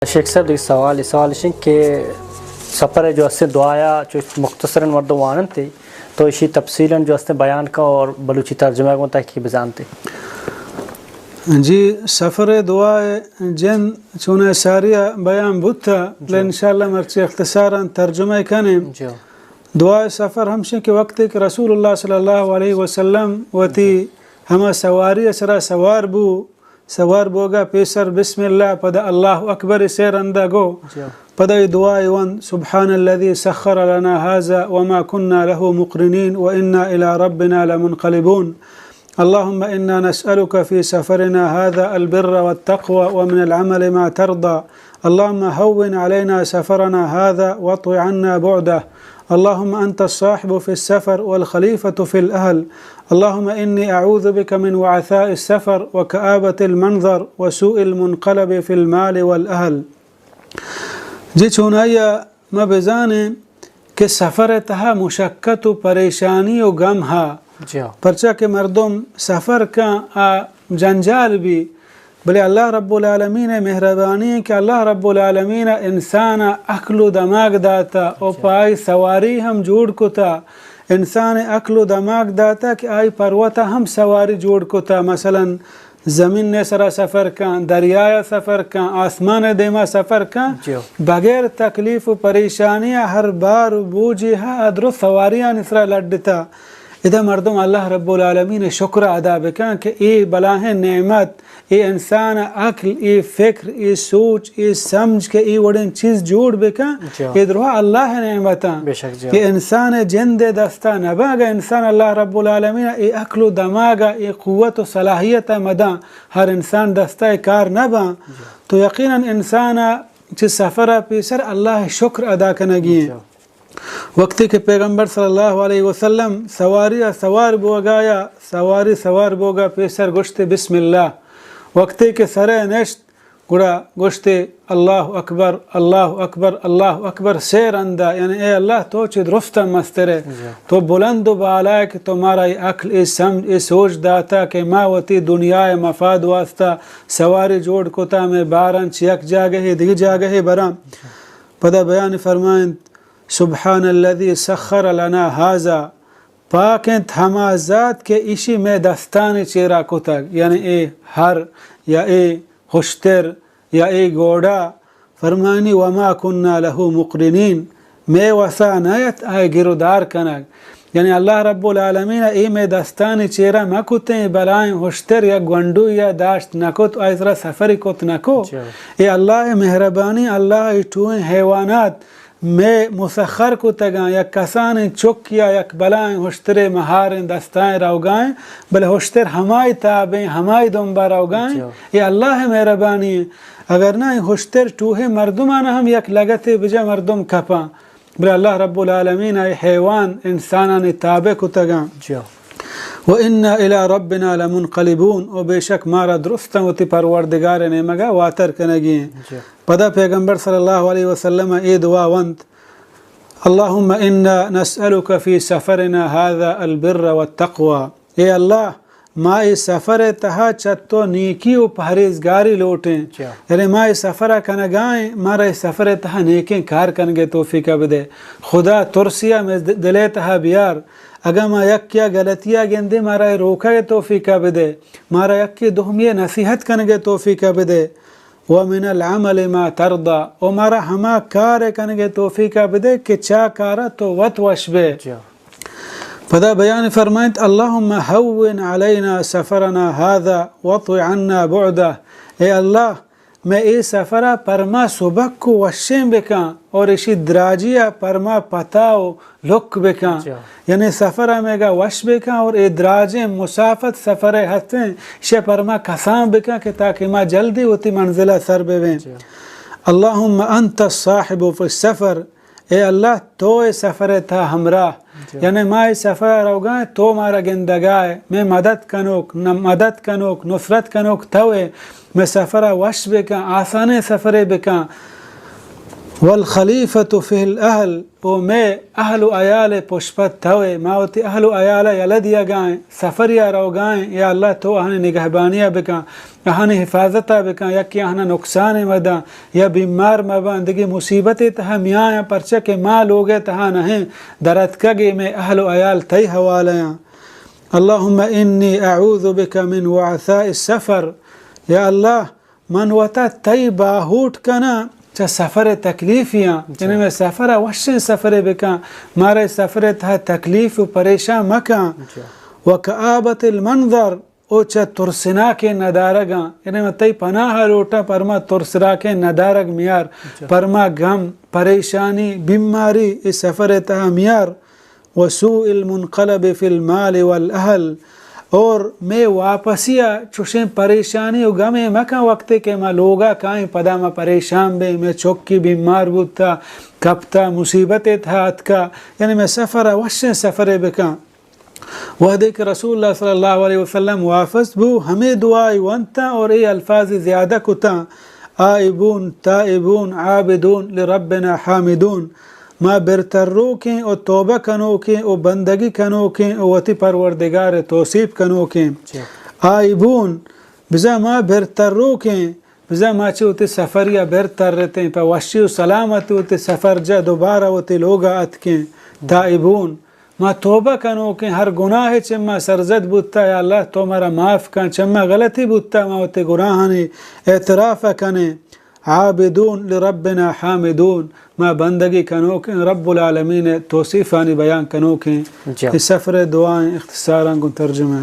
شیخ صاحب، دیگہ سوال، سوال اش انت کہ سفر ء جو استیں دعایا چو مختصراً مردم واننت، تو اشی تفصیلاً جو استیں بیان کن اور بلوچی ترجمہ گوں تاکہ بزانتے۔ جی، سفر دعا جن چونہ ساریا بیان بوتا، جی۔ بلے انشاءاللہ مرچی اختصاراً ترجمہ کنیں۔ جی۔ دعا سفر ہمشیں کہ وقتے کہ رسول اللہ صلی اللہ علیہ وسلم وتی ہما سواری سرا سوار بو، سوار بوگا پیسر بسم اللہ، پدا اللہ اکبر سے رندا گو۔ جی۔ پدا اے دعا وند، سبحان الذي سخر لنا هذا وما كنا له مقرنين وإنا إلى ربنا لمنقلبون۔ اللهم إنا نسألك في سفرنا هذا البر والتقوى ومن العمل ما ترضى۔ اللهم هون علينا سفرنا هذا واطو عنا بعده۔ اللهم أنت الصاحب في السفر والخليفة في الأهل۔ اللهم إني أعوذ بك من وعثاء السفر وكآبة المنظر وسوء المنقلب في المال والأهل۔ جی، چونائیا ما بزانیں کہ سفر ء تہا مشقت و پریشانی و گم ہا۔ جی ہاں۔ پرچا کہ مردم سفر کن آ جنجال بی، بلے اللہ رب العالمین ء مہربانی انت کہ اللہ رب العالمین ء انسان ء عقل و دماغ داتا و جی۔ پہ آئی سواری ہم جوڑ کتا۔ انسان ء عقل و دماغ داتا کہ آئی پروت ء ہم سواری جوڑ کتا۔ مثلاً زمین ء سرا سفر کن، دریا ء سفر کن، آسمان ء دیما سفر کن، جی۔ بغیر تکلیف و پریشانی ء ہر بار و بوجے ء درست سواریانی سرا لڈتا۔ ادا مردم اللہ رب العالمین ء شکر ادا بکن کہ اے بلاہیں نعمت، اے انسان ء عقل، اے فکر، اے سوچ، اے سمجھ کہ اے وڑیں چیز جوڑ بکن، جی۔ اے دروا اللہ ء نعمتاں۔ بے شک جی۔ کہ انسان ء جند ء دستا نہ باں، اگاں انسان اللہ رب العالمین ء اے عقل و دماغ ء اے قوت و صلاحیت ء مداں، ہر انسان دستا اے کار نہ باں، جی۔ تو یقیناً انسان ء چہ سفر ء پیسر اللہ ء شکر ادا کنگی انت۔ جی۔ وقتی کہ پیغمبر صلی اللہ علیہ وسلم سواری ء سوار بوگایا، سواری سوار بوگا پیسر گوشتے بسم اللہ۔ وقتی کہ سرے نشت گڑا گوشتے اللہ اکبر، اللہ اکبر، اللہ اکبر سے رندا، یعنی اے اللہ تو چہ درستاں مسترے، جی۔ تو بلند و بالائے کہ تو مارا اے عقل، اے سمجھ، اے سوچ داتا کہ ما وتی دنیا ء مفاد واسطہ سواری جوڑ کتا، مئے باران چہ یک جاگہے دگہ جاگہے براں۔ جی۔ پدا بیان فرمائنت، سبحان الذي سخر لنا هذا، پاک انت ہما ذات کہ ایشی مئے دستانی چیرا کتگ، یعنی اے ہر یا اے ہشتر یا اے گوڑا، فرمانی وما كنا له مقرنين، مئے وسا نہ ات آئی گرودار کنگ۔ یعنی اللہ رب العالمین اے مئے دستانی چیرا مہ کتیں، بلائیں ہشتر یا گونڈو یا داشت نہ کت، آئی سرا سفری کت نہ کو۔ جی۔ اے اللہ مہربانی، اللہ ای ٹوئیں حیوانات مئے مسخر کتگاں، یک کسانیں چک یا یک بلائیں ہشترے مہاریں دستائیں روگائیں، بلے ہشتر ہمائی تابیں، ہمائی دمبا روگائیں۔ جی۔ اے اللہ مہربانی انت۔ اگر نہ اے ہشتر ٹوہیں مردمان ہم یک لگتے بجا مردم کپاں۔ بلے اللہ رب العالمین اے حیوان انسانانی تابع کتگاں۔ جی۔ وإنا إلى ربنا لمنقلبون، و بے شک مارا درستاں وتی پروردگار نیمگا واتر کنگی انت۔ جی۔ پدا پیغمبر صلی اللہ علیہ وسلم اے دعا وند، اللهم إنا نسألك في سفرنا هذا البر والتقوى۔ اے اللہ، ما اے سفر ء تہا چہ تو نیکی و پہریزگاری لوٹیں۔ جی۔ یعنی ما اے سفر ء کنگائیں، مارا اے سفر ء تہا نیکیں کار کنگ ء توفیق ء بدے۔ خدا ترسی ء مئے دل ء تہا بیار۔ اگاں ما یکے ء غلطی ء گندیں، مارا اے روکگ ء توفیق ء بدے۔ مارا یکے دومی ء نصیحت کنگ ء توفیق ء بدے۔ ومن العمل ما ترضى، و مارا ہما کار ء کنگ ء توفیق ء بدے کہ چا کار ء تو وت وش بئے۔ جی۔ پدا بیان فرمائنت، اللهم هون علينا سفرنا هذا واطو عنا بعده۔ اے اللہ، مئے اے سفر ء پرما سبک و وشیں بکن اور اشی دراجی ء پرما پتا و لک بکن۔ جی۔ یعنی سفر ء مئیگا وش بکن اور اے دراجیں مسافت سفر ء ہستیں، اشی ء پرما کسان بکن کہ تاکہ ما جلدی وتی منزل ء سر ببیں۔ جی۔ اللهم انت الصاحب في السفر، اے اللہ، تو اے سفر ء تہا ہمراہ، جی۔ یعنی ما اے سفر ء روگاں، تو مارا گندگائے، مئے مدد کنوک، نہ مدد کنوک، نصرت کنوک تو ئے، مئے سفر ء وش بکن، آسانیں سفرے بکن۔ والخلیفة فی الاہل، او مئے اہل و عیال پشپت توئے، ما وتی اہل و عیال یلہ دیگائیں، سفریا روگائیں، یا اللہ تو آہانی نگہبانیا بکن، آہانی حفاظتا بکن، یکے آہانا نقصان مدن، یا بیمار مبن، دگہ مصیبتے تہا میایاں، پرچہ کہ ما لوگے تہا نہیں، دراتکگے مئے اہل و عیال تئی حوالہ آں۔ اللہم انی اعوذ بک من وعثاء السفر، یا اللہ من وتا تئی باہوٹ کناں چہ سفر تکلیفیاں، یعنی مئے سفر وشیں سفرے بکن، مارا سفر تہا تکلیف و پریشان مکن۔ وکآبۃ المنظر، او چہ ترسناکیں ندارگاں، یعنی من تئی پناہ لوٹاں، پرما ترسناکیں ندارگ میار، پرما غم، پریشانی، بیماری اے سفر تہا میار۔ وسوء المنقلب فی المال والاہل، اور مئے واپسی ء چوشیں پریشانی و غمے مکن، وقتے کہ ما لوگا کائیں پدا ما پریشان بیں، مئے چکی بیمار بوتا، کپتا، مصیبتے تہا اتکا، یعنی مئے سفر ء وشیں سفرے بکن۔ وہدے کہ رسول اللہ صلی اللہ علیہ وسلم واپس بو، ہمے دعائی ونتاں اور اے الفاظ زیادہ کتاں، آئبون، تائبون، عابدون، لربنا حامدون۔ ما برتروکیں و توبہ کنوکیں و بندگی کنوکیں و وتی پروردگار توصیف کنوکیں۔ آئبون، بزاں ما برتروکیں، بزاں ما چہ وتی سفریا برترتیں، پہ وشی و سلامت وتی سفر جا دوبارہ وتی لوگا اتکیں۔ تائبون، ما توبہ کنوکیں، ہر گناہ چہ ما سرزد بوتا، یا اللہ تو مارا معاف کن، چہ ما غلطی بوتا، ما وتی گناہانی اعتراف کنیں۔ عابدون لربنا حامدون، ما بندگی کنوکیں، رب العالمین توصیفانی بیان کنوکیں۔ اے سفر دعائیں، اختصاراں گوں ترجمہ۔